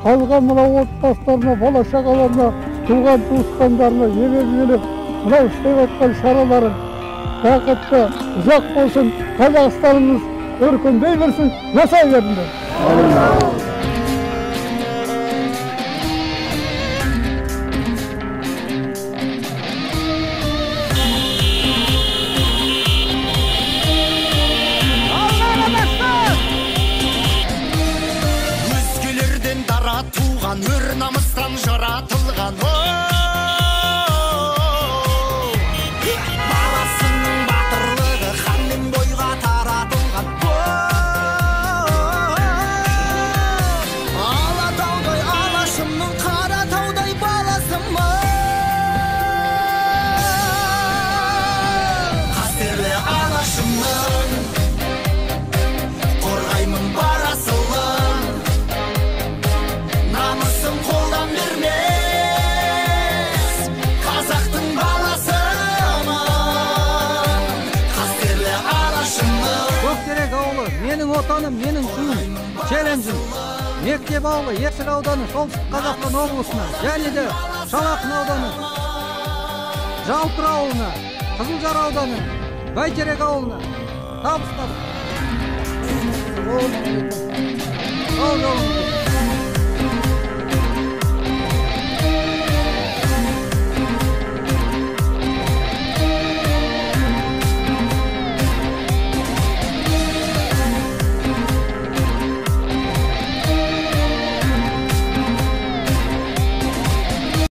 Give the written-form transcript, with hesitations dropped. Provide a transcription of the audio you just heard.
Қалған мына отбасыларына, бала шағаларына, туған туысқандарына ебеп-елеп, мынау істеп жатқан шаралары бақытты ұзақ болсын, Қазақстанымыз өркендей берсін, жасай беріңдер. Туған өр намыстан жаратылған, баласының батырлығы ханмен бойға таратылған. Алатаудай алашымның Қаратаудай баласымын, қастерлі алашымның қорғаймын бар асылын. Намысым қолдан бермес, қазақтың баласымын, қастерлі алашымның. Көктерек ауылы, менің отаным, менің туым, челленджім. Мектеп ауылы, Есіл ауданы, Солтүстік Қазақстан облысына, және де Шал ақын ауданы, Жалтыр ауылына, Қызылжар ауданы, Бәйтерек ауылына табыстадық. Сау жолыңыз.